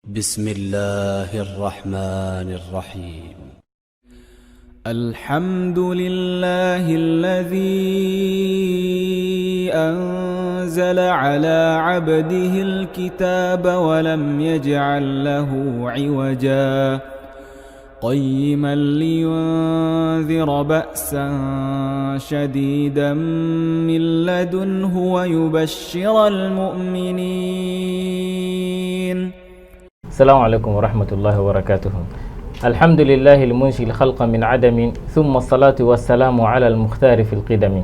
بسم الله الرحمن الرحيم. الحمد لله الذي أنزل على عبده الكتاب ولم يجعل له عوجا، قيما لينذر بأسا شديدا من لدنه ويبشر المؤمنين. السلام عليكم ورحمة الله وبركاته. الحمد لله المنشئ الخلق من عدم، ثم الصلاة والسلام على المختار في القدم.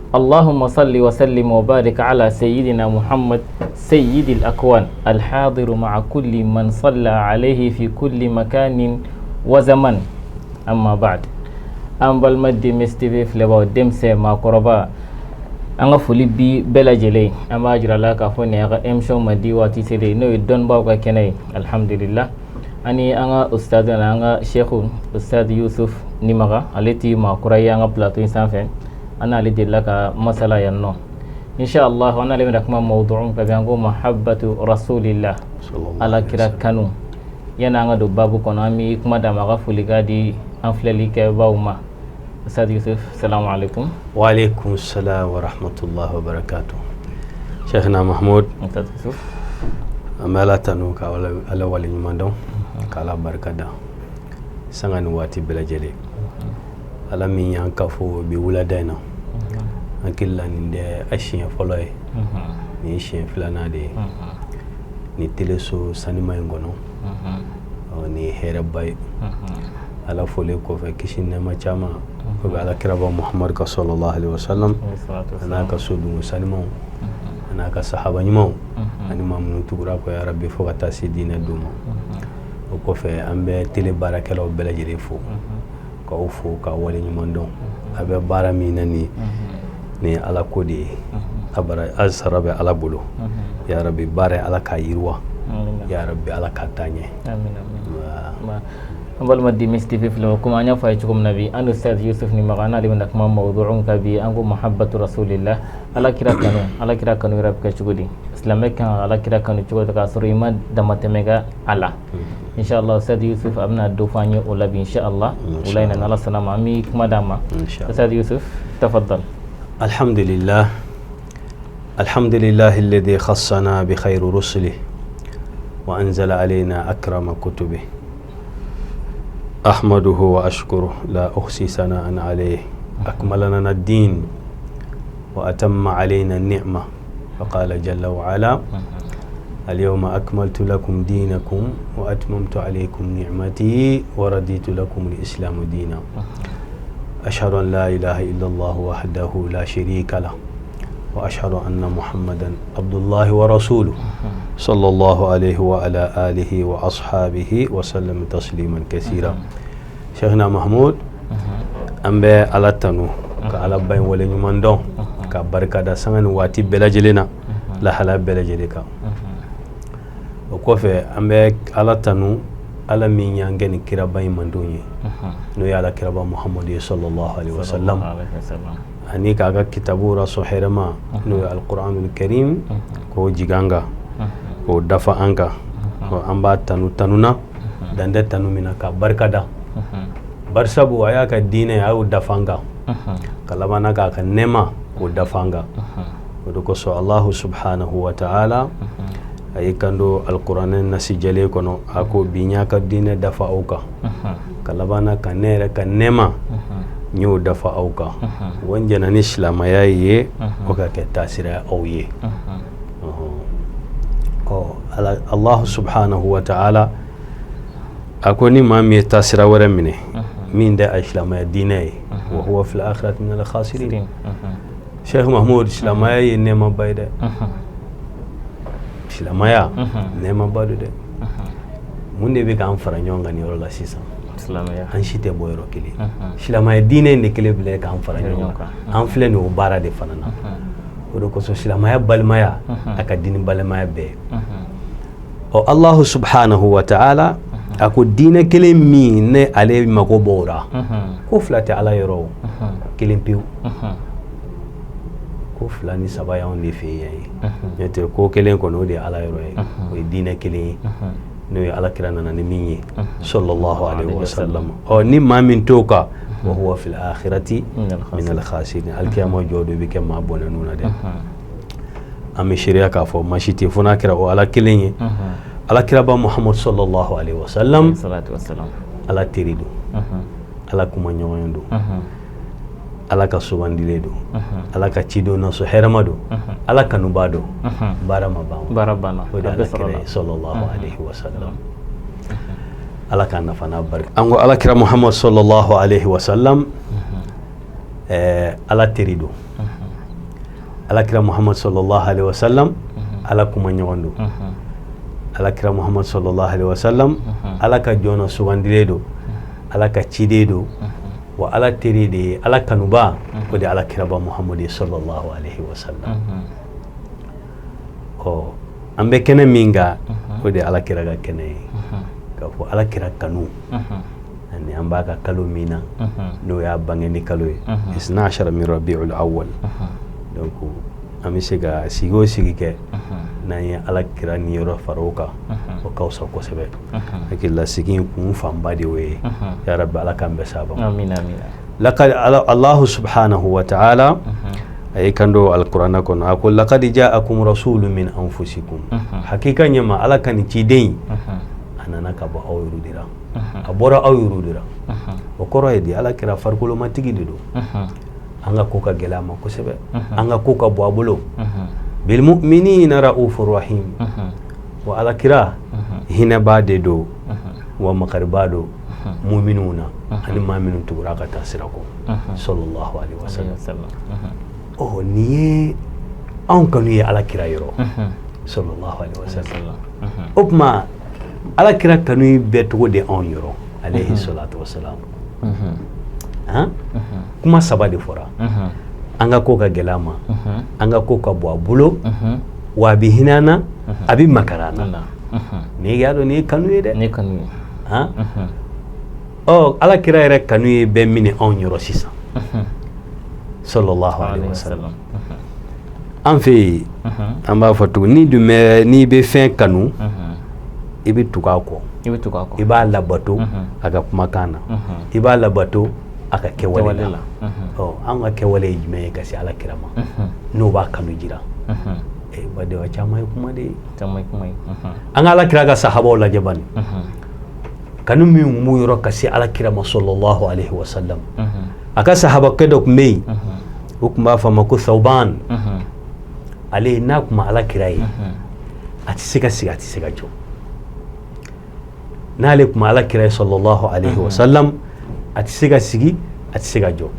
اللهم صل وسلم وبارك على سيدنا محمد سيد الأكوان الحاضر مع كل من صلى عليه في كل مكان وزمن. أما بعد، an balima DMS TV filɛbaw, denmisɛn, maakɔrɔba, an ka foli bi bɛɛ lajɛlen. An b'a jira la k'a fɔ nin y'a ka émission mandi waati selen, n'o ye dɔnnibaaw ka kɛnɛ ye. Alhamdulillah, ani an ka ustad, an ka cheikhu Ustad Yusuf Nimaga, ale ti maa kura ye an ka plateau in sanfɛ. An n'ale delila ka masala yan nɔ. Inshallah, an n'ale bɛna kuma mawdu'u ka bi, an ko mahabbatu rasulillah, Ala kira kanu. Yani an ka don babu kɔnɔ, an bɛ kuma d'a ma, a ka folikan di an filɛlikɛbaw ma. Ustad Yusuf, salamu alaikum. وعليكم السلام ورحمة الله وبركاته شيخنا محمود. Ustad Yusuf. An bɛ Ala tanu ka Ala waleɲuman dɔn, ka Ala barika da sanga ni waati bɛɛ lajɛlen. Ala min y'an kafo bi wulada in na, an hakili la nin tɛ a siɲɛ fɔlɔ ye, nin ye siɲɛ filanan de ye ni teleso sanima in kɔnɔ. Ɔ, nin ye hɛrɛba ye. Ala folen kɔfɛ, kisi nɛɛma caman o bɛ Ala kiraba Muhamadu ka sallallahu alaihi wasallam, a n'a ka sodugu sanimanw, a n'a ka sahaba ɲumanw, ani maa minnu tugura kɔ ya Rabbi fo ka taa se diinɛ don ma. O kɔfɛ, an bɛ tele baarakɛlaw bɛɛ lajɛlen fo, k'aw fo k'aw waleɲuman dɔn. A bɛ baara min na nin, nin ye Ala ko de ye. A bara a sara bɛ Ala bolo. Ya Rabbi, baara ye Ala k'a yiriwa. Ya Rabbi, Ala k'a taa ɲɛ. Amin, amin. An balima DMS TV filɛ, komi an y'a fɔ a ye cogo min na, bi an ni Ustad Yusuf Nimaga, an n'ale bɛna kuma mawdu'u kan bi, an ko mahabbatu rasulillah, Ala kira kanu. Ala kira kanu yɛrɛ bɛ kɛ cogo di? Silamɛ kan ka Ala kira kanu cogo di k'a sɔrɔ i ma damatɛmɛ kɛ a la? Inshallah, Ustad Yusuf a bɛna dɔ fɔ an ye o la bi, inshallah. Wula in na, n'Ala sɔnna ma, an bɛ kuma d'a ma. Ustad Yusuf, tafaddal. الحمد لله، الحمد لله الذي خصنا بخير رسله وأنزل علينا أكرم كتبه. أحمده وأشكره، لا أحصي ثناء عليه. أكمل لنا الدين وأتم علينا النعمة، فقال جل وعلا: اليوم أكملت لكم دينكم وأتممت عليكم نعمتي ورضيت لكم الإسلام دينا. أشهد أن لا إله إلا الله وحده لا شريك له، وأشهد أن محمدا عبد الله ورسوله، صلى الله عليه وعلى آله وأصحابه وسلم تسليما كثيرا. شيخنا محمود، an bɛ Ala tanu ka Ala ba in waleɲuman dɔn, ka barika da sanga ni waati bɛɛ lajɛlen na, lahala bɛɛ lajɛlen kan. O kɔfɛ, an bɛ Ala tanu, Ala min y'an kɛ ni kiraba in mandenw ye, n'o ye Ala kiraba Muhamadu ye sallallahu alaihi wasallam, ani k'a ka kitabu rasɔ hɛrɛma, n'o ye Alquranul Karim, k'o jigin an kan, k'o dafa an kan. An b'a tanu tanuna dan tɛ tanu min na, ka barika da, barisabu a y'a ka diinɛ, a y'o dafa an kan, ka labanna k'a ka nɛɛma k'o dafa an kan. O de kosɔn Allahu subhanahu wa ta'ala a y'i kanto Alkuranɛ nasi jɛlen kɔnɔ, a ko: bi n y'a ka diinɛ dafa aw kan, ka labanna ka ne yɛrɛ ka nɛɛma n y'o dafa aw kan, wa n jɛna ni silamɛya ye, o ka kɛ taasira ye aw ye. Ɔ, ala Allahu subhanahu wa ta'ala a ko ni maa min ye taasira wɛrɛ minɛ min tɛ a silamɛya diinɛ ye, wa huwa fil akhirati min al khasirin. Cheikh Mahmoud, silamɛya ye nɛɛmaba ye dɛ. Silamɛya nɛɛmaba don dɛ. Mun de bɛ k'an fara ɲɔgɔn kan nin yɔrɔ la sisan? An si tɛ bɔ yɔrɔ kelen. Silamɛya diinɛ in de kelen filɛ k'an fara ɲɔgɔn kan. An filɛ nin o baara de fana na. O de kosɔn silamɛya balimaya a ka di ni balimaya bɛɛ ye. Ɔ, Allahu subhanahu wa ta'ala a ko diinɛ kelen min ne ale mago b'o la, ko fila tɛ Ala yɔrɔ o, kelen pewu. Ko fila ni saba y'anw de fɛ yan ye, n'o tɛ ko kelen kɔni, o de ye Ala yɔrɔ ye, o ye diinɛ kelen ye. N'o ye Alakira nana ni min ye, sallallahu alaihi wasallam. Ɔ, ni maa min t'o kan, wa huwa fil akhirati min al khasirin, alikiyama jɔ don, i bɛ kɛ maa bɔnɛnw na dɛ. An bɛ seereya k'a fɔ maa si tɛ fo n'a kɛra o Ala kelen ye. Alakiraba Muhammad sallallahu alaihi wasallam, Ala teri don, Ala kuma ɲɔgɔn don, Ala ka sugandilen don, Ala ka cidenw na so hɛrɛma don, Ala kanuba don. Baara ma ban. Baara banna. O de Ala kira ye, sallallahu alaihi wasallam. Ala k'a nafa n'a barika. An ko Alakira Muhammad sallallahu alaihi wasallam, Ala teri don. Alakira Muhammad sallallahu alaihi wasallam, Ala kuma ɲɔgɔn don. Alakira Muhammad sallallahu alaihi wasallam, Ala ka jɔn na sugandilen don, Ala ka ciden don, wa Ala teri de ye, Ala kanuba. O de Ala kiraba Muhammad sallallahu alaihi wasallam. Ɔ, an bɛ kɛnɛ min kan, o de Ala kira ka kɛnɛ ye, k'a fɔ Ala kira kanu. Ani an b'a ka kalo min na, n'o y'a bange ni kalo ye, isna ashara min rabiul awwal. Donc an bɛ se ka sigi o sigi kɛ, n'an ye Ala kira niyɔrɔ fara o kan, o ka fisa kosɛbɛ. Hakili la, sigi in kun fanba de y'o ye. Ya Rabbi, Ala k'an bɛɛ saba. Amina, amina. Laqad Allahu subhanahu wa ta'ala a ye kan don alikuranɛ kɔnɔ, a ko: laqad ja'akum rasulun min anfusikum. Hakika ɲɛma, Ala ka nin ciden, a nana ka bɔ aw yɛrɛ de la, a bɔra aw yɛrɛ de la. O kɔrɔ ye di? Ala kira farikolomatigi de don. An ka ko ka gɛlɛ a ma kosɛbɛ, an ka ko ka bɔ a bolo. Bil mu'minina ra'ufur rahim. Wa Ala kira hinɛbaa de don, wa makariba don muminw na, ani maa minnu tugura ka taa sira kɔ, sallallahu alaihi wasallam. Ɔ, nin ye anw kanu ye Ala kira yɔrɔ, sallallahu alaihi wasallam. O tuma, Ala kira kanu bɛɛ cogo de anw yɔrɔ, alayhi salatu wasalam? Han, kuma saba de fɔra: an ka ko ka gɛlɛ a ma, an ka ko ka bɔ a bolo, wa a bɛ hinɛ an na, a bɛ makara an na. N'i y'a dɔn, nin ye kanu ye dɛ. Nin ye kanu ye. Han, ɔ, Ala kira yɛrɛ kanu ye bɛɛ minɛ anw yɔrɔ sisan, sallallahu alaihi wasallam. An fɛ yen, an b'a fɔ tugun, ni dun bɛ, n'i bɛ fɛn kanu, i bɛ tugu a kɔ. I bɛ tugu a kɔ. I b'a labato a ka kumakan na, i b'a labato a ka kɛwale la. Ɔ, an ka kɛwale ye jumɛn ye ka se Ala kira ma, n'o b'a kanu jira? Baden, a caman ye kuma de ye. Caman ye kuma ye. An ka Ala kira ka sahabaw lajɛ bani, kanu min b'u yɔrɔ ka se Ala kira ma, sallallahu alaihi wasallam. A ka sahabakɛ dɔ tun bɛ yen, o tun b'a fɔ a ma ko Thawban. Ale n'a tun ma Ala kira ye, a tɛ se ka sigi, a tɛ se ka jɔ. N'ale tun ma Ala kira ye, sallallahu alaihi wasallam, a tɛ se ka sigi, a tɛ se ka jɔ.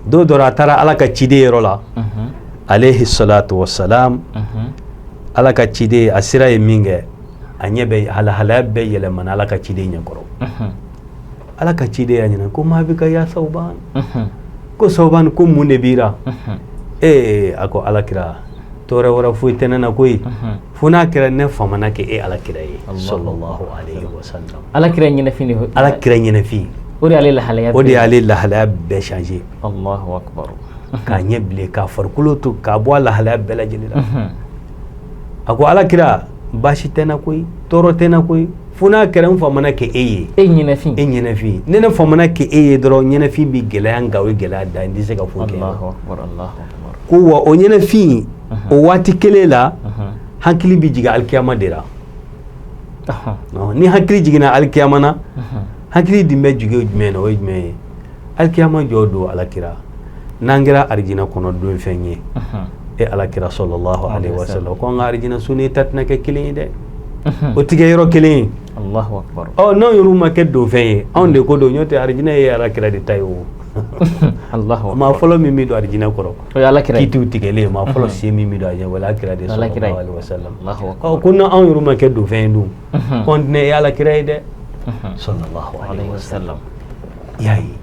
Don dɔ, a taara Ala ka ciden yɔrɔ la, alayhi salatu wasalam. Ala ka ciden, a sira ye min kɛ, a ɲɛ bɛ halahalaya bɛɛ yɛlɛmana Ala ka ciden ɲɛkɔrɔ. Ala ka ciden y'a ɲininka ko: ma bika ya Sawban? Ko Sawban, ko mun de b'i la? Ee, a ko: Ala kira, tɔɔrɔ wɛrɛ foyi tɛ ne na koyi, fo n'a kɛra ne famana kɛ e Ala kira ye, sallallahu alaihi wasallam. Ala kira ɲɛnafin de. Ala kira ɲɛnafin. O de y'ale lahalaya. O de y'ale lahalaya bɛɛ changer. Allahu akbar. K'a ɲɛ bilen, k'a farikolo to, k'a bɔ a lahalaya bɛɛ lajɛlen la. A ko: Ala kira, baasi tɛ n na koyi, tɔɔrɔ tɛ n na koyi, fo n'a kɛra n famana kɛ e ye. E ɲɛnafin. E ɲɛnafin. Ne famana kɛ e ye dɔrɔn, ɲɛnafin bi gɛlɛya n kan, o ye gɛlɛya dan, n tɛ se ka foyi kɛ. Allahu akbar, Allahu akbar. Ko wa o ɲɛnafin, o waati kelen la, hakili bi jigin alikiyama de la. Ni hakili jiginna alikiyama na, hakili dun bɛ jigin jumɛn na? O ye jumɛn ye? Alikiyama jɔ don, Ala kira, n'an kɛra arijinɛ kɔnɔ don fɛn ye, e Ala kira sallallahu alaihi wasallam, ko an ka arijinɛ so ni ta tɛna kɛ kelen ye dɛ, o tɛ kɛ yɔrɔ kelen ye. Allahu akbar. Ɔ, n'anw yɛrɛw ma kɛ donfɛn ye, anw de ko don, n'o tɛ arijinɛ ye Ala kira de ta ye o. Allahu. Maa fɔlɔ min bɛ don arijinɛ kɔrɔ, o ye Ala kira ye. Kitiw tigɛlen, maa fɔlɔ sen min bɛ don arijinɛ, o ye Ala kira de, Ala kira ye. sallallahu alaihi wasallam. Allahu akbar. Ɔ, ko n'anw yɛrɛw ma kɛ donfɛn ye dun, ko an tɛna ye Ala kira ye dɛ, sallallahu alaihi wasallam. I y'a ye,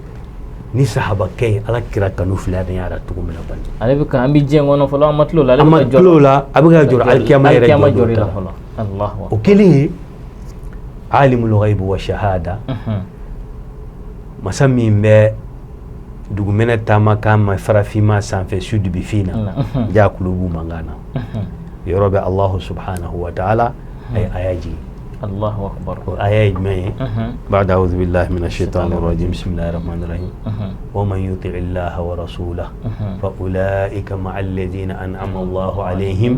ni sahabakɛ ye Ala kira kanu filɛ nin y'a cogo min na bani. Ale bɛ ka, an bɛ diɲɛ kɔnɔ fɔlɔ, an ma tila o la, ale an ma bɛ ka tulo la, a bɛ ka jɔrɔ alikiyama yɛrɛ alikiyama jɔ jɔli don la ta la. fɔlɔ. Allahu. O kelen ye alimul ghaibi wa shahada, masa min bɛ dugumɛnɛ taama kan ma farafinma sanfɛ, su dubifin na, ja kulo b'u mankan na, yɔrɔ bɛ Allahu subhanahu wa ta'ala. A ye aya jigin. Allahu akbar. O aya ye jumɛn ye? بعد أعوذ بالله من الشيطان الرجيم، بسم الله الرحمن الرحيم، ومن يطع الله ورسوله فأولئك مع الذين أنعم الله عليهم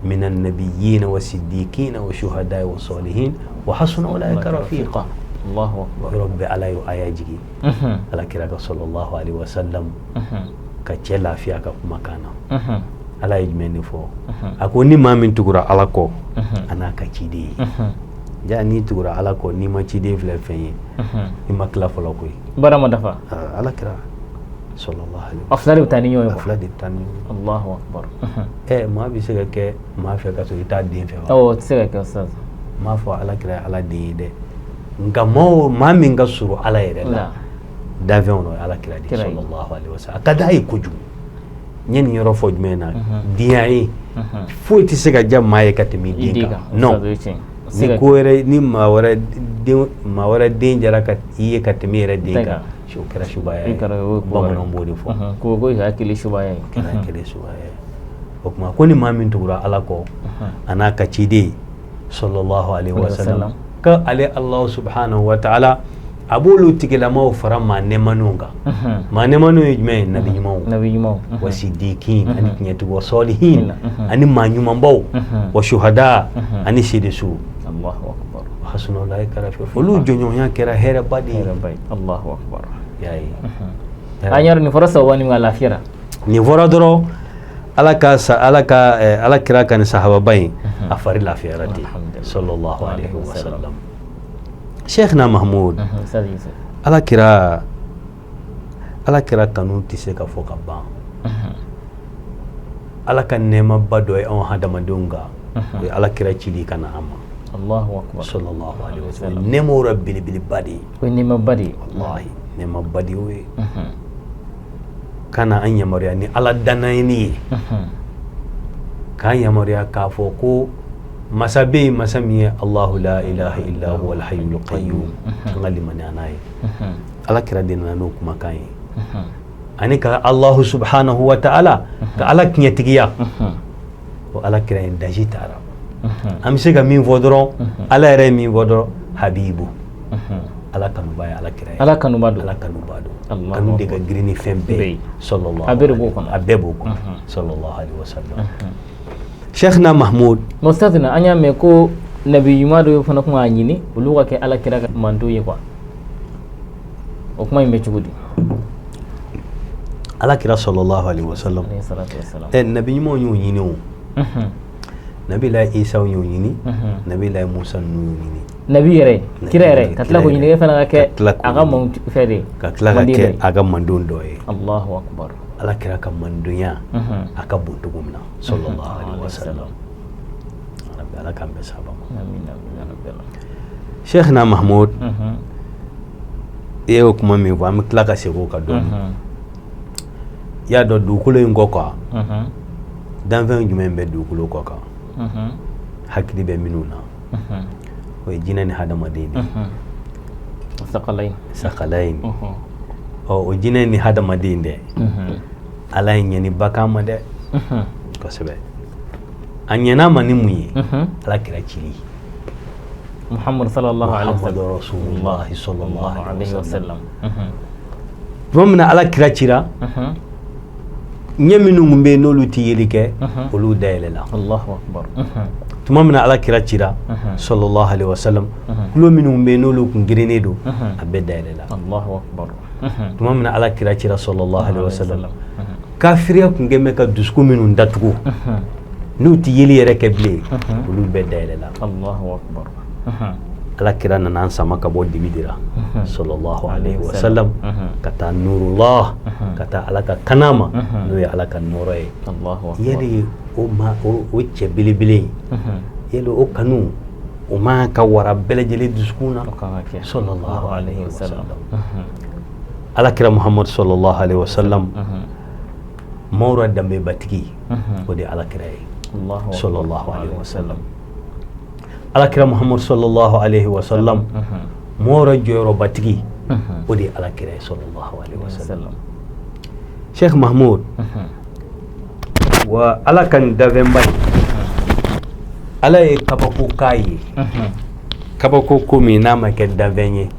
من النبيين والصديقين والشهداء والصالحين وحسن أولئك رفيقا. Allahu akbar. Yɔrɔ bɛɛ Ala y'o aya jigin Ala kira ka sallallahu alaihi wasallam ka cɛ lafiya ka kumakan na. Ala ye jumɛn de fɔ? A ko ni maa min tugura Ala kɔ a n'a ka ciden ye, ja n'i tugura Ala kɔ, n'i ma ciden filɛ fɛn ye, i ma tila fɔlɔ koyi. Baara ma dafa. Ah, Ala kira sallallahu alaihi. A fila de bɛ taa ni ɲɔgɔn ye. A fila de bɛ taa ni ɲɔgɔn Allahu akbar. ye. Ɛ, maa bɛ se ka kɛ maa fɛ ka sɔrɔ i t'a den fɛ wa? Awɔ, o tɛ se ka kɛ, ustaz. N m'a fɔ Ala kira ye Ala den ye dɛ, nka maa o maa min ka surun Ala yɛrɛ la danfɛnw na, o ye Ala kira de ye. Kira ye. Sallallahu alaihi wasallam, a ka d'a ye kojugu. N ye nin yɔrɔ fɔ jumɛn na? Diya ye foyi tɛ se ka diya maa ye ka tɛmɛ i I den den kan. kan. Non. Ustaz, o ye tiɲɛ ye. O tɛ se Ni ka ko wɛrɛ ni maa wɛrɛ den jara ka i ye ka tɛmɛ i yɛrɛ den Den kan, kan. o kɛra subaya I ye. kɛra o ye ko wɛrɛ. Bamananw b'o de fɔ. Ko hakili subaya ye. Kɛra kɛlɛ subaya ye. O tuma ko ni maa min tugura Ala kɔ a n'a ka ciden sallallahu alaihi wasallam, ka ale Allah subhanahu wa ta'ala a b'olu tigilamaw fara maa nɛɛmanenw kan. Maa nɛɛmanenw ye jumɛn ye? Nabi ɲumanw, Nabi ɲumanw. wa sidikin, ani tiɲɛtigiw, wa salihin, ani maa ɲumanbaw, wa shuhada, ani seedesu. Allahu akbar. Wa hasuna ulaika rafiqa, olu jɔɲɔgɔnya kɛra hɛrɛba de ye. Hɛrɛ ba ye. Allahu akbar. Y'a ye. An yɛrɛ nin fɔra sababu ni ka lafiyara. Nin fɔra dɔrɔn, Ala ka sa Ala ka Ala kira ka nin sahababa in a fari lafiyara ten. Alhamdulillah. Sallallahu alaihi wasallam. Cheikhna Mahmoud, Ustaz Yusuf. Ala kira kanu tɛ se ka fɔ ka ban. Ala ka nɛɛmaba dɔ ye anw hadamadenw kan, o ye Ala kira cili ka na an ma. Allahu akbar. Sallallahu alaihi wasallam, nɛɛma yɛrɛ belebeleba de ye. O ye nɛɛmaba de ye. Wallahi, nɛɛmaba de y'o ye. Ka na an yamaruya ni Ala danayani ye, k'an yamaruya k'a fɔ ko masa bɛ yen, masa min ye Allahu la ilaha illa huwa al-hayyul qayyum, an ka limaniya n'a ye. Ala kira de nana n'o kumakan ye, ani ka Allahu subhanahu wa ta'ala, ka Ala tiɲɛtigiya. O Ala kira in daji taara. An bɛ se ka min fɔ dɔrɔn, Ala yɛrɛ ye min fɔ dɔrɔn, habibu, Ala kanuba ye Ala kira ye. Ala kanuba don. Ala kanuba don. Allahu Kanu de ka girin ni fɛn bɛɛ bɛɛ ye. ye. Sallallahu A bɛɛ de b'o kɔnɔ. A bɛɛ b'o kɔnɔ, sallallahu alaihi wasallam. Cheikhna Mahmoud. Ustaz, na an y'a mɛn ko nabi ɲuman dɔw fana kun k'a ɲini olu ka kɛ Ala kira ka mando ye quoi. O kuma in bɛ cogo di? Ala kira sallallahu alaihi wasallam. Alayhi salatu wassalam. Ɛ, nabi ɲumanw y'o ɲini o. Nabi la Isa y'o ɲini, nabi la Musa ninnu y'o ɲini. Nabi yɛrɛ, kira yɛrɛ ka tila k'o ɲini e fana ka kɛ Ka tila k'o a ka ɲini. man fɛ de. Ka tila ka manden kɛ dɔ ye. A ka mandenw dɔ ye. Allahu akbar. Ala kira ka mandonya a ka bon cogo min na, sallallahu alaihi wasallam. Rabbi, Ala k'an bɛn saba ma. Amin amin ya rabbi alamin. Cheikhna Mahmoud, i y'o kuma min fɔ, an bɛ tila ka segin o kan dɔɔni. I y'a dɔn dugukolo in kɔ kan, danfɛn jumɛn bɛ dugukolo kɔ kan hakili bɛ minnu na? O ye jinɛ ni hadamaden de ye. Sakalayin. Sakalayin. Ɔ, o jinɛ ni hadamaden dɛ, Ala ye ɲɛni ba k'an ma dɛ. Kosɛbɛ. A ɲɛna ma ni mun ye? Ala kira cili. Muhammad sallallahu alaihi wasallam. Muhammadu rasulullahi sallallahu alaihi alaihi wasallam. wasallam. Tuma min na Ala kira cira, ɲɛ minnu tun bɛ yen n'olu tɛ yeli kɛ, olu dayɛlɛla. Allahu akbar. Tuma min na Ala kira cira sallallahu alaihi wasallam, tulo minnu bɛ yen n'olu tun gerennen don, a bɛɛ dayɛlɛla. Allahu akbar. Tuma min na Ala kira cira sallallahu alaihi wasallam, kafiriya tun kɛ bɛ ka dusukun minnu datugu, n'u tɛ yeli yɛrɛ kɛ bilen, olu bɛɛ dayɛlɛla. Allahu akbar. Ala kira nana an sama ka bɔ dibi de la sallallahu alaihi wasallam, ka taa nurullah, ka taa Ala ka kana ma, n'o ye Ala ka nɔɔrɔ ye. Allahu akbar. Yali o ma o cɛ belebele in, yali o kanu o man ka wara bɛɛ lajɛlen dusukun na? O kan ka kɛ. Sallallahu alaihi wasallam. Ala kira Muhammad sallallahu alaihi wasallam, mawra danbebatigi, o de ye Ala kira ye. Allahu akbar. Sallallahu alaihi wasallam. Ala kira Muhammad sallallahu alaihi wasallam, mawra jɔyɔrɔbatigi, o de ye Ala kira ye sallallahu alaihi wasallam. Wasallam. Sheikh Mahmoud, wa Ala ka nin dafɛnba in, Ala ye kabako k'a ye, kabako ko min n'a ma kɛ danfɛn ye,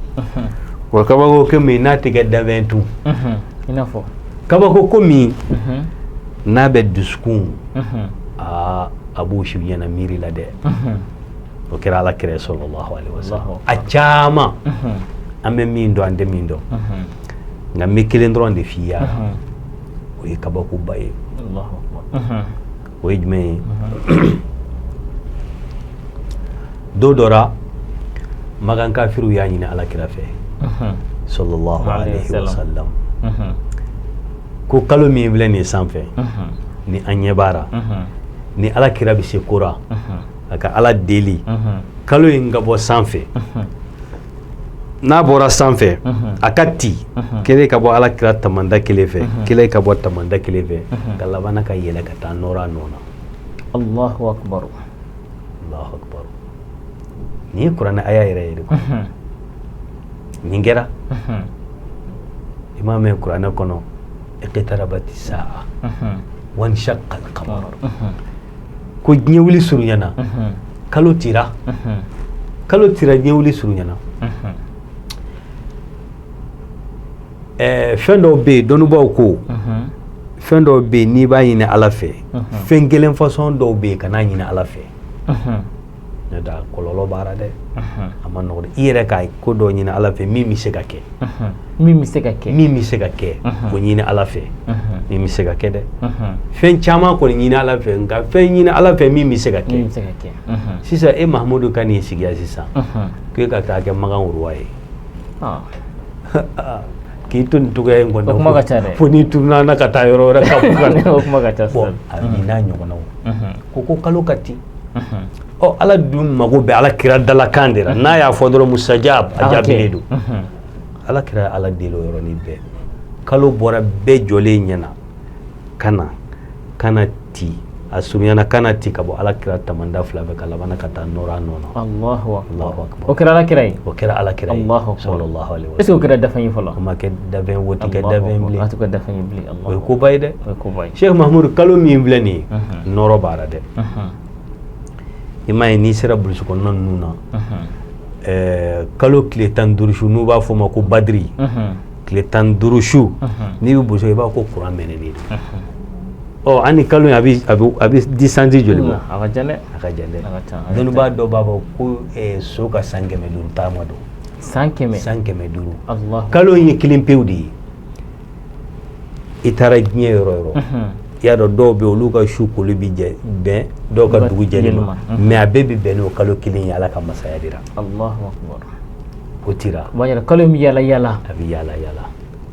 wa kabako ko min n'a tɛ kɛ danfɛn tun. I n'a fɔ kabako ko min n'a bɛ dusukun, aa, a b'o si ɲɛna miiri la dɛ. O kɛra Ala kira sallallahu alaihi wasallam. A caman an bɛ min dɔn, an tɛ min dɔn, nka n bɛ kelen dɔrɔn de f'i ye, o ye kabakoba ye. O ye jumɛn ye? Don dɔ la, Makan kafiriw y'a ɲini Ala kira fɛ sallallahu alaihi wasallam ko kalo min filɛ nin sanfɛ ni an ɲɛ b'a la, ni Ala kira bɛ se ko ra, a ka Ala deli kalo in ka bɔ sanfɛ. N'a bɔra sanfɛ, a ka ti kelen ka bɔ Ala kira tamanda kelen fɛ, kelen ka bɔ tamanda kelen fɛ, ka laban ka yɛlɛ ka taa nɔrɔ a nɔ na. Allahu akbar. Allahu akbar. Nin ye kuranɛ aya yɛrɛ yɛrɛ. Nin kɛra, i m'a mɛn kuranɛ kɔnɔ, iqtarabati sa'a wanshaqqa al-qamar, ko diɲɛ wuli surunyana, kalo tira, kalo tira, diɲɛ wuli surunyana. Fɛn dɔw bɛ yen, dɔnnibaw ko fɛn dɔw bɛ yen, n'i b'a ɲini Ala fɛ, fɛn kelen façon dɔw bɛ yen, kan'a ɲini Ala fɛ. N'o tɛ, a kɔlɔlɔ b'a la dɛ, a ma nɔgɔ dɛ. I yɛrɛ ka ko dɔ ɲini Ala fɛ min bɛ se ka kɛ. Min bɛ se ka kɛ. Min bɛ se ka kɛ, o ɲini Ala fɛ, min bɛ se ka kɛ dɛ. Fɛn caman kɔni ɲini Ala fɛ, nka fɛn ɲini Ala fɛ min bɛ se ka kɛ. Min bɛ se ka kɛ. Sisan, e Mahamudu ka n'i sigi yan sisan k'e ka taa kɛ Makan roi ye, k'i to nin cogoya in kɔnɔ, o kuma ka ca dɛ. Fo n'i tununa na ka taa yɔrɔ wɛrɛ ka O kuma ka ca. Bon, a n'a ɲɔgɔnnaw ko kalo ka ti. Ɔ, Ala dun mago bɛ Ala kira dalakan de la. N'a y'a fɔ dɔrɔn, musajab, a jaabilen don. Ala kira Ala deli o yɔrɔnin bɛɛ, kalo bɔra bɛɛ jɔlen ɲɛna ka na ka na ti, a surunyana ka na ti ka bɔ Ala kira tamanda fila fɛ, ka laban ka taa nɔrɔ a nɔ na. Allahu Allahu akbar. O kɛra Ala kira ye. O kɛra Ala kira ye. Allahu akbar. Sallallahu alaihi Est ce que o wasallam. kɛra dafɛn ye fɔlɔ? O ma kɛ dafɛn, o tɛ kɛ dafɛn bilen. A tɛ kɛ dafɛn ye bilen. O ye koba ye dɛ. O ye koba ye. Cheikh Mahmoud, kalo min filɛ nin ye, nɔrɔ b'a la dɛ. I m'a ye, n'i sera burusi kɔnɔna ninnu na, kalo tile 15 su, n'u b'a fɔ o ma ko badiri, tile 15 su, n'i bɛ burusi, i b'a fɔ ko kuran mɛnɛnen don. Ɔ, an ni kalo in a bɛ distance joli bɔ? A ka jan dɛ. A ka jan dɛ. A ka ca. Dɔnnibaa dɔw b'a fɔ ko so ka san 500 taama don. San 100. San 500. Allah. Kalo in ye kelen pewu de ye. I taara diɲɛ yɔrɔ o yɔrɔ, i y'a dɔn, dɔw bɛ yen, olu ka su koli bi jɛ bɛn dɔw ka dugu jɛli ma, mais a bɛɛ bi bɛn n'o kalo kelen ye Ala ka masaya de la. Allahu akbar. O tira. O b'a yira kalo in bɛ yala yala. A bɛ yala yala.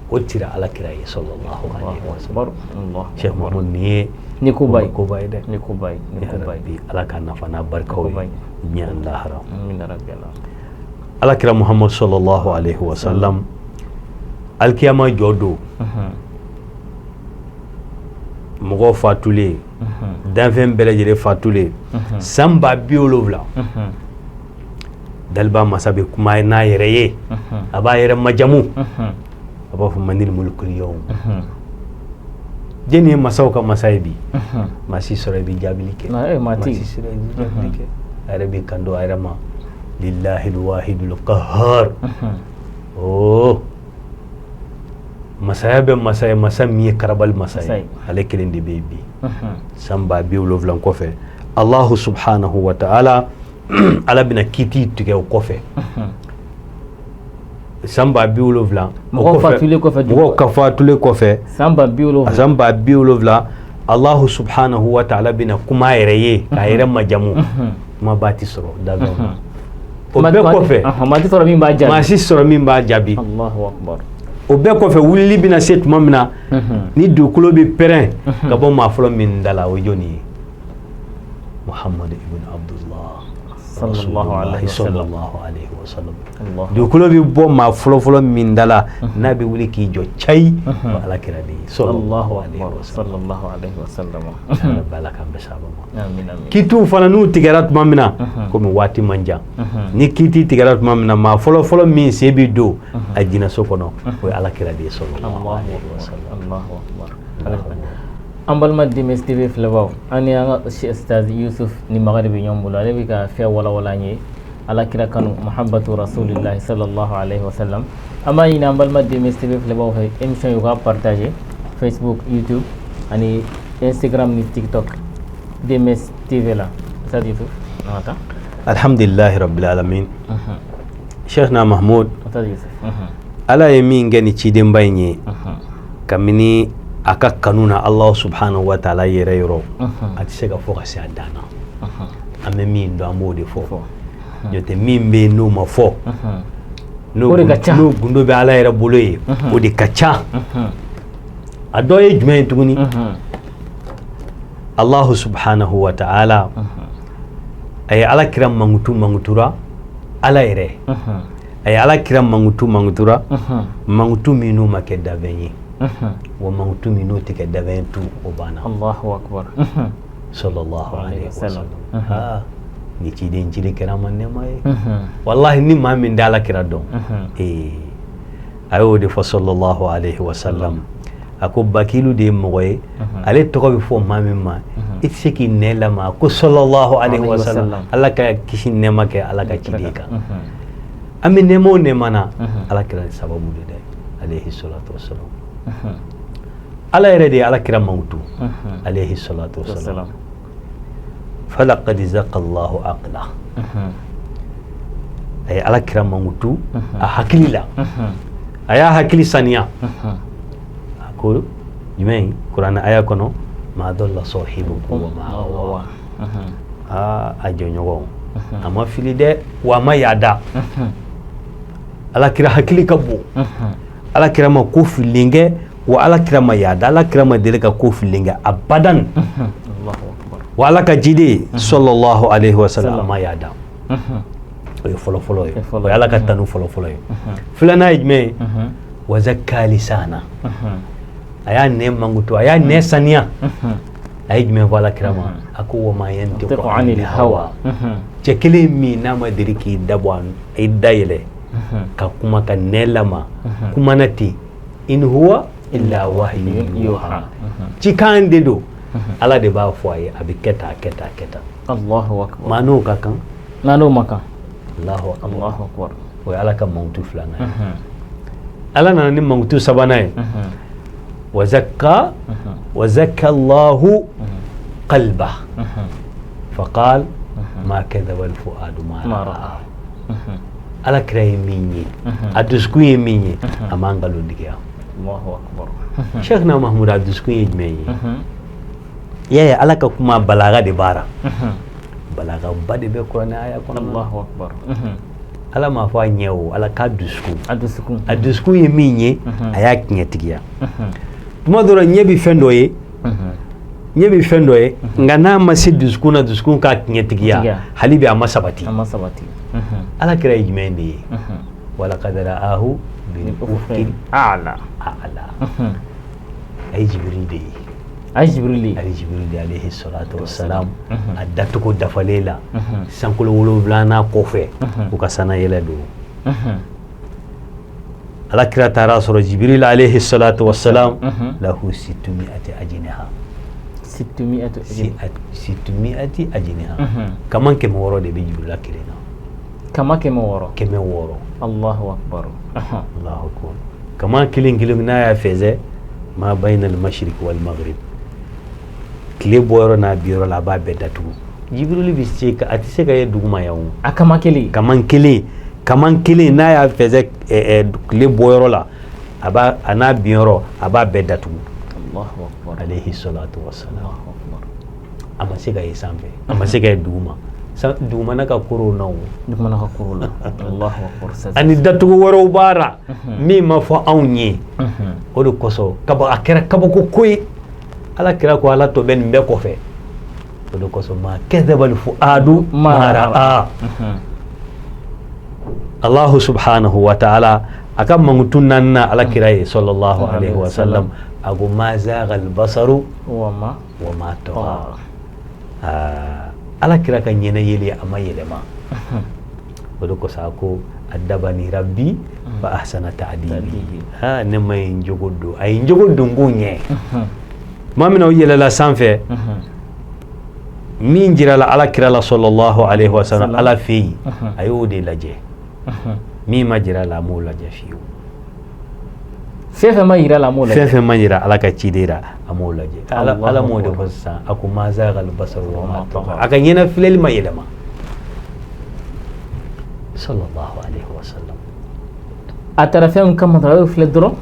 O tira Ala kira ye sallallahu alaihi wasallam. Allah. Cheikh Mahmoud, nin ye Ni koba ye. Koba ye dɛ. Ni koba ye. Ni koba ye. Bi Ala ka nafa n'a barikaw ye diɲɛ ani lahara. Amina rabbi Allah. Ala kira Muhammad sallallahu alaihi wasallam, alikiyama jɔ don, mɔgɔw fatulen, danfɛn bɛɛ lajɛlen fatulen, san 70000, daliba masa bɛ kuma n'a yɛrɛ ye, a b'a yɛrɛ majamu, a b'a fɔ manil mulkul yawm, jɛni ye masaw ka masa ye bi? Maa si sɔrɔ i bɛ jaabili kɛ, maa si sɔrɔ i bɛ jaabili kɛ. A yɛrɛ bɛ kanto a yɛrɛ ma, lillahil wahidul qahhar. Oh, masaya bɛ masa ye, masa min ye karabali masa ye, ale kelen de bɛ yen bi. San 70000 kɔfɛ, Allahu subhanahu wa ta'ala, Ala bɛna kiti tigɛ o kɔfɛ. San 70000 mɔgɔw fatulen kɔfɛ. Mɔgɔw ka fatulen kɔfɛ. San 70000. San 70000, Allahu subhanahu wa ta'ala bɛna kuma a yɛrɛ ye k'a yɛrɛ majamu, kuma ba ti sɔrɔ danfɛnw na. O bɛɛ kɔfɛ, maa ti sɔrɔ min b'a jaabi. Maa si sɔrɔ min b'a jaabi. Allahu akbar. O bɛɛ kɔfɛ, wulili bɛna se tuma min na, ni dugukolo bɛ pɛrɛn ka bɔ maa fɔlɔ min da la, o ye jɔnni ye? Muhammad ibn Abdullah sallallahu alaihi wasallam. Dugukolo bɛ bɔ maa fɔlɔfɔlɔ min da la, n'a bɛ wuli k'i jɔ cayi, o Ala kira de ye sallallahu alaihi wasallam. Ala k'an bɛɛ sababa ma. Kitiw fana n'u tigɛra tuma min na, komi waati man jan, ni kiti tigɛra tuma min na, maa fɔlɔfɔlɔ min sen bɛ don a jinɛso kɔnɔ, o ye Ala kira de ye sallallahu alaihi wasallam. An balima DMS TV filɛbaw, an ni an ka Ustaz Yusuf ni Magari bɛ ɲɔgɔn bolo. Ale bɛ ka fɛn walawala an ye, Ala kira kanu, mahabbatu rasulillahi sallallahu alaihi wasallam. An b'a ɲini an balima DMS TV filɛbaw fɛ, émission ye, u ka partager Facebook, YouTube ani Instagram ni TikTok, DMS TV la. Ustaz Yusuf, an ka taa. Alhamdulilahi rabbil alamin. Cheikhna Mahmoud, Ustaz Yusuf. Ala ye min kɛ ni cidenba in ye, kabini a ka kanu na Allah subhanahu wa ta'ala yɛrɛ yɔrɔ, a tɛ se ka fɔ ka se a dan na. An bɛ min dɔn, an b'o de fɔ. N'o tɛ, min bɛ yen n'o ma fɔ, O de ka ca. n'o gundo bɛ Ala yɛrɛ bolo ye, o de ka ca. A dɔ ye jumɛn ye tuguni? Allah subhanahu wa ta'ala a ye Ala kira mankutu, mankutura Ala yɛrɛ a ye Ala kira mankutu, mankutura mankutu min n'o ma kɛ danfɛn ye, wa mankutu min n'o tɛ kɛ danfɛn ye tu, o banna. Allahu akbar. Sallallahu alaihi wasallam. Wasallam. Ah, ni ciden cili kɛra ma nɛɛma ye. Wallahi, ni maa min tɛ Ala kira dɔn, ee, a y'o de fɔ sallallahu alaihi wasallam. A ko bakilu de ye mɔgɔ ye, ale tɔgɔ bɛ fɔ maa min ma, i tɛ se k'i nɛn lama. A ko sallallahu alaihi wasallam, Ala ka kisi nɛɛma kɛ Ala ka ciden kan. An bɛ nɛɛma o nɛɛma na, Ala kira ni sababu de dɛ, alayhi salatu wasalam. Ala yɛrɛ de ye Ala kira mankutu, alayhi salatu wasalam. Falaqad zaqa Allahu aqla. A ye Ala kira mankutu a hakili la, a y'a hakili saniya. A ko jumɛn kuranɛ aya kɔnɔ? Ma dalla sahibukum wa ma gawa. Aa, a jɔɲɔgɔn a ma fili dɛ, wa a ma yaada. Ala kira hakili ka bon. Ala kira ma ko fililen kɛ, wa Ala kira ma yaada. Ala kira ma deli ka ko fililen kɛ abadan. Allahu akbar. Wa Ala ka jiden sallallahu alaihi wasallam a ma yaada. O ye fɔlɔfɔlɔ ye. Fɔlɔ. O ye Ala ka tanu fɔlɔfɔlɔ ye. Filanan ye jumɛn ye? Wa zakka lisana. A y'a nɛn mankutu, a y'a nɛn saniya. A ye jumɛn fɔ Ala kira ma? A ko wa ma yantiqu yantiqu anil hawa. Cɛ kelen min n'a ma deli k'i dabɔ i da yɛlɛ ka kuma ka nɛn lama kuma na ten, in huwa illa wahyu yuha, cikan de don, Ala de b'a fɔ a ye a bɛ kɛ tan, a kɛ tan, a kɛ tan. Allahu akbar. Maa n'o ka kan. N'a n'o ma kan. Allahu akbar. Allahu akbar. O ye Ala ka mankutu filanan ye. Ala nana ni mankutu sabanan ye: wa zakka wa zakka Allahu qalba faqal ma kadhaba al-fuadu ma ma ra'a. Ra'a. Ala kira ye min ye, a dusukun ye min ye, a man nkalontigiya. Allahu akbar. Cheikhna Mahmoud, a dusukun ye jumɛn ye? I y'a ye, Ala ka kuma balaga de b'a ra, balagaba de bɛ kuranɛ aya kɔnɔ. Allahu akbar. Ala m'a fɔ a ɲɛ o, Ala k'a dusukun. A dusukun. A dusukun ye min ye, a y'a tiɲɛtigiya. Tuma dɔ la, ɲɛ bɛ fɛn dɔ ye, ɲɛ bɛ fɛn dɔ ye, nka n'a ma se dusukun na, dusukun k'a tiɲɛtigiya, Tigiya. hali bi a ma sabati. A ma sabati. Ala kira ye jumɛn de ye? Walaqad ra'ahu bil ufuqil a'la. a'la. A ye Jibiril de ye. A ye Jibril ye. A ye Jibiril de, alayhi salatu wassalam, a dacogo dafalen la, sankolo wolonwulanan kɔfɛ, u ka sana yɛlɛ don. Ala kira taara sɔrɔ Jibiril alayhi salatu wassalam lahu sittumi'ati ajniha. Sittumi'atu. Sittumi'ati ajniha, kaman 600 de bɛ Jibirila kelen na. Kama 600. 600. Allahu akbar. Allahu akbar. Kaman kelen kelen n'a y'a fɛsɛ, ma bayna al-mashriq wal maghrib, tile bɔyɔrɔ n'a biyɔrɔ la, a b'a bɛɛ datugu. Jibirili bɛ se ka, a tɛ se ka ye duguma yan o. A kama kelen. Kaman kelen, kaman kelen n'a y'a fɛsɛ tile bɔyɔrɔ la, a b'a a n'a binyɔrɔ, a b'a bɛɛ datugu. Allahu akbar. Alayhi salatu wassalam. Allahu akbar. A ma se ka ye sanfɛ, a ma se ka ye duguma. Dugumana ka koro na o. Dugumana ka koro la. Allahu akbar. Ani datugu wɛrɛw b'a la min ma fɔ anw ye. O de kosɔn kaba a kɛra kabako ko ye. Ala kira ko Ala tɔ bɛ nin bɛɛ kɔfɛ. O de kosɔn ma kadhabal fuadu ma ra'a. Allahu subhanahu wa ta'ala a ka mankutu naaninan Ala kira ye sallallahu alaihi wa sallam, a ko ma zagha al basaru wa ma wa ma tagha. Aa, Ala kira ka ɲɛnɛ yeli a ma yɛlɛma. O de kosɔn a ko adabani rabbi fa ahsana ta'dibi. Ha, ne ma ye n jogo don, a ye n jogo don ko ɲɛ. Tuma min na u yɛlɛla sanfɛ, min jirala ala kira la sallallahu alaihi wasallam ala fɛ yen, a y'o de lajɛ. Min ma jira la, a m'o lajɛ fiyewu. Fɛn fɛn ma yira la, a m'o lajɛ. Fɛn fɛn ma jira ala ka ciden la, a m'o lajɛ. Ala m'o de fɔ sisan, a ko ma zagal basar wa ma tagha, a ka ɲɛna filɛli ma yɛlɛma sallallahu alaihi wasallam. A taara fɛn min kama dɔrɔn, a y'o filɛ dɔrɔn.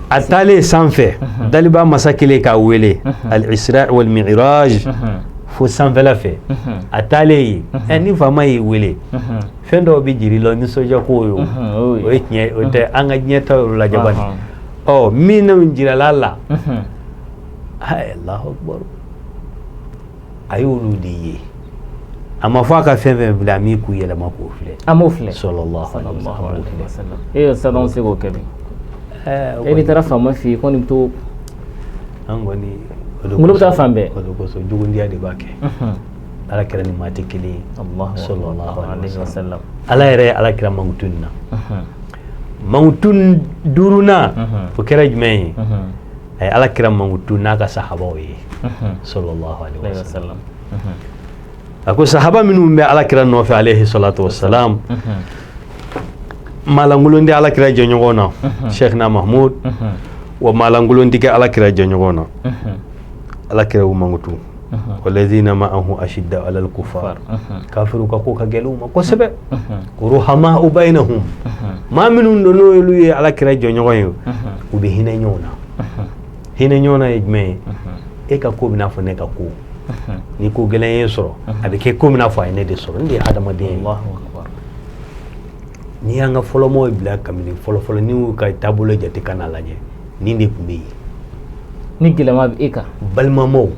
A taalen sanfɛ, daliba masa kelen k'a wele al-isra wal mi'raj fo sanfɛla fɛ, a taalen yen, ni faama y'i wele, fɛn dɔw bɛ jiri la, nisɔndiya ko ye, o ye tiɲɛ, o tɛ an ka diɲɛ ta yɔrɔ lajɛ bani. Ɔ, min n'o jirala la, Allahu akbar, a y'olu de ye. A ma fɔ a ka fɛn fɛn filɛ, a m'i k'u yɛlɛma k'o filɛ. A m'o filɛ. Sallallahu alaihi wasallam. E ye sadɔn se k'o kɛ bi? E n'i taara faama fɛ yen, kɔni bɛ to. An kɔni kunkolo bɛ taa fan bɛɛ. O de kosɔn jugundiya de b'a kɛ. Ala kira ni maa tɛ kelen ye. Sallallahu alaihi wasallam. Ala yɛrɛ ye ala kira mankutu nin na. Mankutu duurunan, o kɛra jumɛn ye? A ye ala kira mankutu n'a ka sahabaw ye. Sallallahu alaihi wasallam. A ko sahaba minnu bɛ ala kira nɔfɛ alayhi salatu wasalam, maalankolon tɛ ala kira jɛɲɔgɔn na, Cheikhna Mahmoud, wa maalankolon tɛ kɛ ala kira jɛɲɔgɔn na. Ala kira y'u mankutu. Walladhina ma'ahu ashidda alal kufar, kafiru ka ko ka gɛlɛn u ma kosɛbɛ. Ruhama'u bainahum, maa minnu don n'olu ye ala kira jɛɲɔgɔn ye, u bɛ hinɛ ɲɔgɔn na. Hinɛ ɲɔgɔn na ye jumɛn ye? E ka ko bɛ n'a fɔ ne ka ko. Ni ko gɛlɛn ye sɔrɔ, a bɛ kɛ ko min n'a fɔ a ye ne de sɔrɔ, n de ye hadamaden ye. N'i y'an ka fɔlɔmɔgɔw bila kabini fɔlɔfɔlɔ, n'i y'u ka taabolo jate ka n'a lajɛ, nin de tun bɛ yen. Ni gɛlɛma bɛ e kan, balimamaw,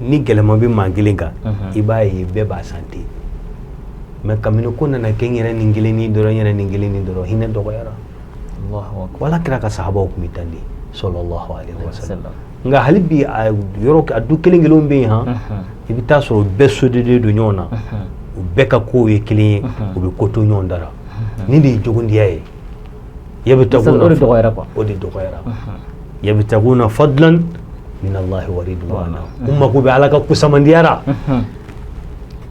ni gɛlɛma bɛ maa kelen kan, i b'a ye bɛɛ b'a sante. Mais kabini ko nana kɛ n yɛrɛ nin kelen ni dɔrɔn, n yɛrɛ nin kelen ni dɔrɔn, hinɛ dɔgɔyara. Wala kira ka sahabaw tun bɛ tan de sallallahu alaihi wasallam. Nka hali bi a yɔrɔ a du kelen kelenw bɛ yen han, i bɛ taa sɔrɔ bɛɛ sodeden don ɲɔgɔn na, u bɛɛ ka kow ye kelen ye, u bɛ ko to ɲɔgɔn da la. Nin de ye jogondiya ye. O de dɔgɔyara quoi. O de dɔgɔyara. Yabtaguna fadlan min Allahi wa ridwana, u mako bɛ ala ka kusamandiyara.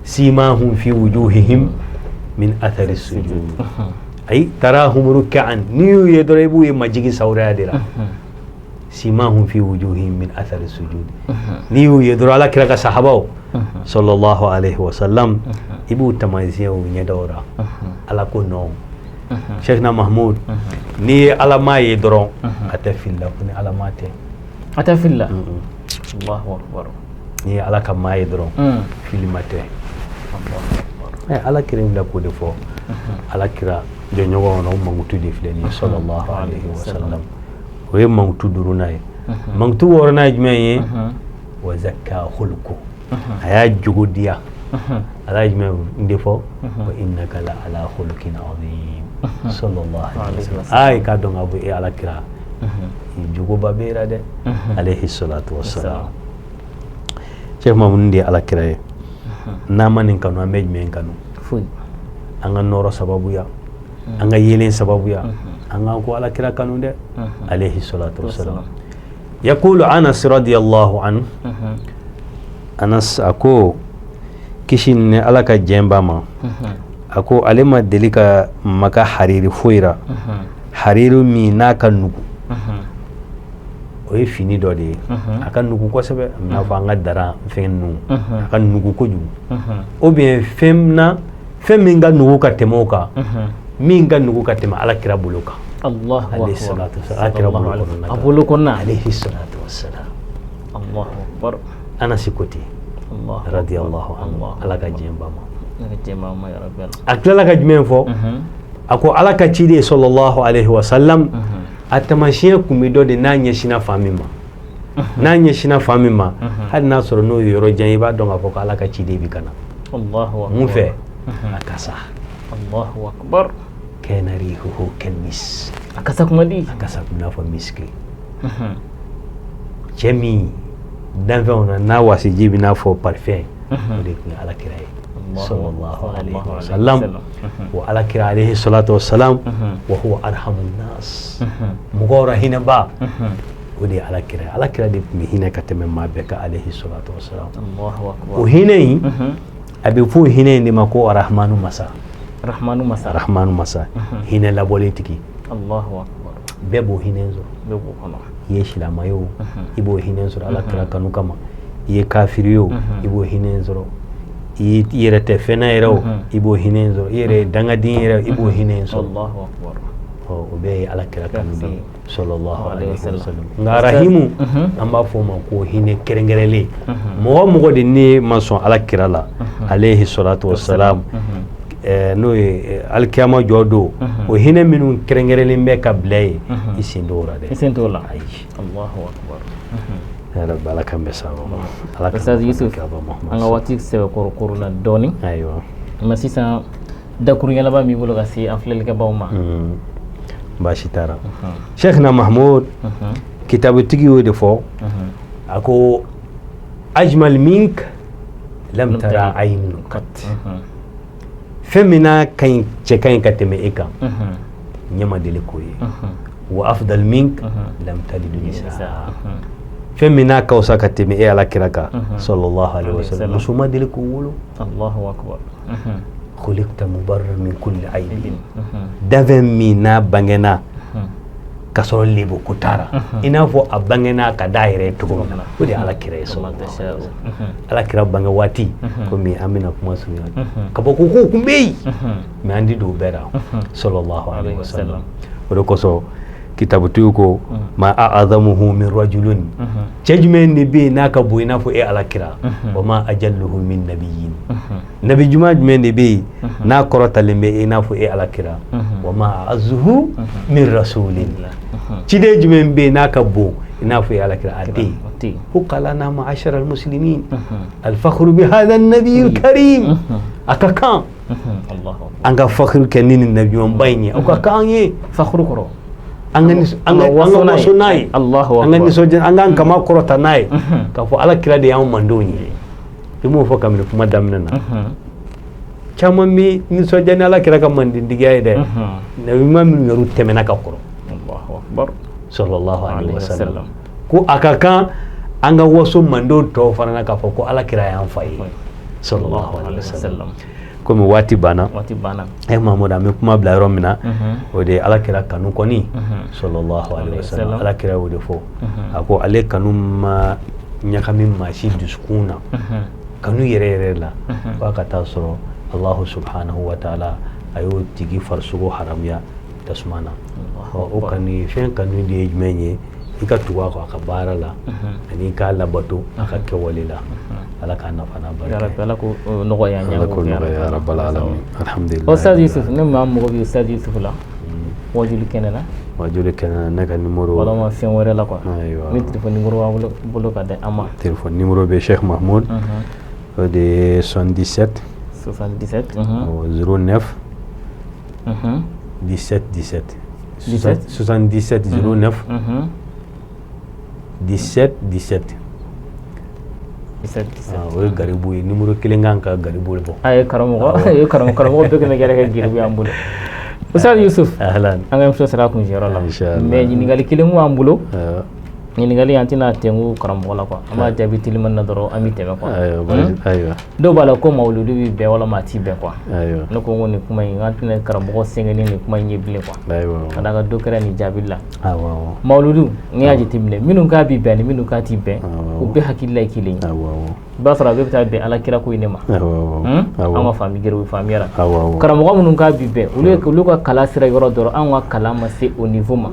Simahum fi wujuhihim min athari sujud, ayi tarahum ruk'an, n'i y'u ye dɔrɔn i b'u ye majigin sawuraya de la. Simahum fi wujuhihim min athari sujud, n'i y'u ye dɔrɔn ala kira ka sahabaw sallallahu alaihi wasallam, i b'u taamasiyɛn u ɲɛdaw la. Ala ko nɔ, Cheikhna Mahmoud, n'i ye ala maa ye dɔrɔn, a tɛ fili la, ko ni ala maa tɛ. A tɛ fili la. Allahu akbar. N'i ye ala ka maa ye dɔrɔn, fili ma tɛ. Ala kira bila k'o de fɔ ala kira jɔɲɔgɔn na, o mankutu de filɛ nin ye sallallahu alaihi wasallam. O ye mankutu duurunan ye. Mankutu wɔɔrɔnan ye jumɛn ye? Wa zakka khulqu, a y'a jogo diya. Ala ye jumɛn de fɔ? Wa innaka la ala khuluqin azim sallallahu alaihi wasallam. Aa, i k'a dɔn k'a fɔ e ala kira jogoba bɛ la dɛ alayhi salatu wassalam. Cheikh Mamoun de ye ala kira ye. N'an ma nin kanu, an bɛ jumɛn kanu? Foyi. An ka nɔrɔ sababuya, an ka yeelen sababuya, an ka ko ala kira kanu dɛ alayhi salatu wassalam. Yaqulu Anas radiyallahu anhu, Anas a ko kisi ni ala ka jɛn b'a ma, a ko ale ma deli ka maka hariri foyi ra, hariri min n'a ka nugu, o ye fini dɔ de ye, a ka nugu kosɛbɛ, a bɛna fɔ an ka dara fɛn ninnu, a ka nugu kojugu, ou bien fɛn na, fɛn min ka nugu ka tɛmɛ o kan, min ka nugu ka tɛmɛ ala kira bolo kan. Allahu akbar. Ala kira bolo kɔnɔna. A bolo kɔnɔna. Alayhi salatu wassalam. Allahu akbar. Anas ko ten radiyallahu anhu, ala ka jɛn ba ma. A tilala ka jumɛn fɔ? A ko ala ka ciden sallallahu alaihi wasallam, a taamasiyɛn kun bɛ dɔ de n'a ɲɛsinna fan min ma, n'a ɲɛsinna fan min ma, hali n'a sɔrɔ n'o ye yɔrɔ jan ye, i b'a dɔn k'a fɔ ko ala ka ciden bi ka na. Mun fɛ? A kasa. Allahu akbar. Kana rihuhu kalmis, a kasa kuma di, a kasa kun n'a fɔ miski. Cɛ min danfɛnw na n'a wasiji bɛ n'a fɔ parfum, o de tun ye ala kira ye sallallahu alaihi wasallam. Wa ala kira alayhi salatu wasalam, wa huwa arhamun nas, mɔgɔw ra hinɛba. O de ye Ala kira ye. Ala kira de tun bɛ hinɛ ka tɛmɛ maa bɛɛ kan, alayhi salatu wasalam. O hinɛ in, a bɛ fɔ o hinɛ in de ma ko Arahmanu masa. Rahmanu masa. Arahmanu masa, hinɛ labɔlen tigi. Allahu akbar. Bɛɛ b'o hinɛ sɔrɔ. Bɛɛ b'o kɔnɔ. I ye silamɛ ye o, i b'o hinɛ sɔrɔ Ala kira kanu kama. I ye kafiri ye o, i b'o hinɛ sɔrɔ. I yɛrɛ tɛ fɛn na yɛrɛ o, i b'o hinɛ sɔrɔ. I yɛrɛ ye dangaden yɛrɛ, i b'o hinɛ sɔrɔ. Allahu akbar. O bɛɛ ye Ala kira kanu de ye, sallallahu alayhi wa sallam. Nka Rahimu, an b'a fɔ o ma ko hinɛ kɛrɛnkɛrɛnlen. Mɔgɔ mɔgɔ de ne ma sɔn Ala kira la, alayhi salatu wa salam, n'o ye alikiyama jɔ don, o hinɛ minnu kɛrɛnkɛrɛnlen bɛ ka bila yen, i sen t'o la dɛ. I sen t'o la. Ayi. Allahu akbar. Ya Rabbi, Ala k'an bɛn sababa ma. Ala k'an Ustaz Yusuf, bɛn an ka waati sɛbɛkɔrɔ korona dɔɔni. Ayiwa. Mais sisan, dakuruɲɛ laban b'i bolo ka se an filɛlikɛbaw ma. Baasi t'a la. Cheikhna Mahmoud, kitabutigi y'o de fɔ. A ko ajmal mink lam tara aynun qat. Fɛn min n'a ka ɲi, cɛ ka ɲi ka tɛmɛ e kan, ɲɛ ma deli k'o ye. Wa afdal mink lam talidu nisa. Fɛn min n'a ka fisa ka tɛmɛ e Ala kira kan, sallallahu alaihi wasallam, muso ma deli k'o wolo. Allahu akbar. Khuliqta mubarra min kulli aibin. Danfɛn min n'a bangena ka sɔrɔ lebo ko t'a la, i n'a fɔ a bangena ka d'a yɛrɛ ye cogo min na, o de ye Ala kira ye, sallallahu alaihi wasallam. Ala kira bange waati, komi an bɛna kuma surunya, ka bɔ ko kow kun bɛ yen, mais an ti don o bɛɛ la, sallallahu alaihi wasallam. O de kosɔn kitabutigiw ko ma a'azamuhu min rajulun, cɛ jumɛn de bɛ yen n'a ka bon i n'a fɔ e Ala kira? Wa ma ajalluhu min nabiyyin, nabi juma jumɛn de bɛ yen n'a kɔrɔtalen bɛ i n'a fɔ e Ala kira? Wa ma a'azzuhu min rasulin, ciden jumɛn bɛ yen n'a ka bon i n'a fɔ e Ala kira? A tɛ yen. Huqa lana ma'ashara al-muslimin al-fakhru bi hadha an-nabiy al-karim. A ka kan an ka fakhru kɛ ni nin nabi ɲumanba in ye. Aw ka kan ye fakhru kɔrɔ, an ka waso n'a ye, an ka nisɔndiya, an k'an kama kɔrɔta n'a ye, k'a fɔ Ala kira de y'anw mandenw ye. I m'o fɔ kabini kuma daminɛ na, caman bɛ nisɔndiya ni Ala kira ka mandentigiya ye dɛ. Nabi ɲuman minnu yɛrɛ tɛmɛna ka kɔrɔ, sallallahu alaihi wasallam, ko a ka kan an ka waso mandenw tɔw fana na, k'a fɔ ko Ala kira y'an fa ye, sallallahu alaihi wasallam. Komi waati banna, waati banna. E Mahamudu, an bɛ kuma bila yɔrɔ min na, o de ye Ala kira kanu kɔni, sallallahu alaihi wasallam. Ala kira y'o de fɔ, a ko ale kanu ma ɲagami maa si dusukun na, kanu yɛrɛ yɛrɛ la, f'a ka taa sɔrɔ Allahu subhanahu wa ta'ala a y'o tigi farisogo haramuya tasuma na. O kanu ye fɛn kanu de ye jumɛn ye? I ka tugu a kɔ a ka baara la, ani i k'a labato a ka kɛwale la. Ala k'a nafa n'a barika. Ala k'o nɔgɔya an ye. Ala k'o nɔgɔya rabbal alamin. Alhamdulillah. Ustaz Yusuf, ne maa mago bɛ Ustaz Yusuf la wajuli kɛnɛ na. Wajuli kɛnɛ na, ne ka numéro walima fɛn wɛrɛ la quoi. Ayiwa. Ni téléphone numéro b'an bolo ka di an ma. Téléphone numéro bɛ Cheikh Mahmoud, o de ye 77 77 09 17 17. 17. 77 09 17 17. 17 17. O ye garibu ye, numéro kelen kan ka garibu bɔ. A ye karamɔgɔ, ye karamɔgɔ, karamɔgɔ bɛɛ kɛmɛ kɛra kɛ garibu y'an bolo. Ustaz Yusuf, ahlan. An ka émission sera kuncɛyɔrɔ la. Inchallah. Mais ɲininkali kelen b'an bolo. Ɲininkali, an tɛna tɛnku karamɔgɔ la quoi, an b'a jaabi teliman na dɔrɔn, an bɛ tɛmɛ quoi. Ayiwa, ayiwa. Dɔw b'a la ko mawuludu bɛ bɛn walima a ti bɛn quoi. Ayiwa. Ne ko n ko nin kuma in, an tɛna karamɔgɔ sɛgɛn ni nin kuma in ye bilen quoi. Ayiwa. Ka d'a kan dɔ kɛra nin jaabi la. Awɔ. Mawuludu, n'i y'a jateminɛ, minnu k'a bi bɛn ani minnu k'a ti bɛn, u bɛɛ hakilila ye kelen ye. I b'a sɔrɔ a bɛɛ bɛ taa bɛn Ala kira ko in de ma. An ka faamu gɛrɛ faamuya la. Karamɔgɔ minnu k'a bi bɛn, olu ka kalan sera yɔrɔ dɔrɔn, anw ka kalan ma se o niveau ma.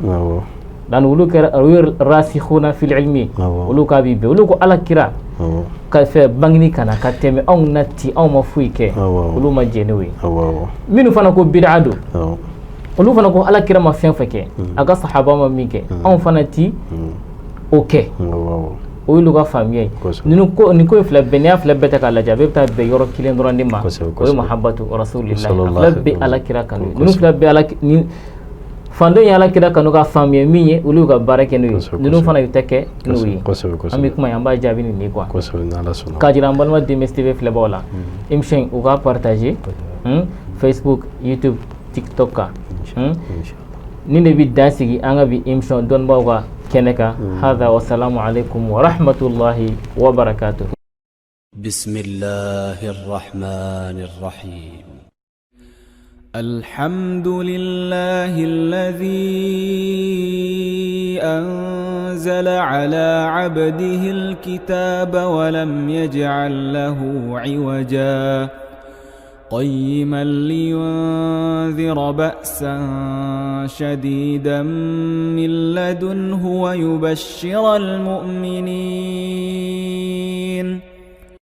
Dan olu kɛra olu rasikhuna fil ilmi, olu k'a bi bɛn, olu ko Ala kira ka fɛ bangini kana ka tɛmɛ anw na ti, anw ma foyi kɛ, olu ma jɛn n'o ye. Minnu fana ko bid'a don, olu fana ko Ala kira ma fɛn fɛn kɛ, a ka sahaba ma min kɛ, anw fana ti o kɛ. O y'olu ka faamuya ye. Ninnu ko nin ko in filɛ bɛn, n'i y'a filɛ bɛɛ ta k'a lajɛ, a bɛɛ bɛ taa bɛn yɔrɔ kelen dɔrɔn de ma. O ye mahabbatu rasulillahi, a filɛ bɛɛ Ala kira kanu ye. Ninnu filɛ bɛɛ Ala ni fandenw ye Ala kira kanu ka faamuya min ye, olu y'u ka baara kɛ n'o ye. Ninnu fana y'u ta kɛ n'o ye. An bɛ kuma in, an b'a jaabi nin ye quoi. K'a jira an balima DMS TV filɛbagaw la, émission in, u k'a partager Facebook, YouTube, TikTok kan. Nin de bɛ dan sigi an ka bi émission dɔnnibaaw ka kɛnɛ kan. Hada wasalamu alaikum wa rahmatullahi wa barakatuh. بسم الله الرحمن الرحيم. الحمد لله الذي أنزل على عبده الكتاب ولم يجعل له عوجا، قيما لينذر بأسا شديدا من لدنه ويبشر المؤمنين.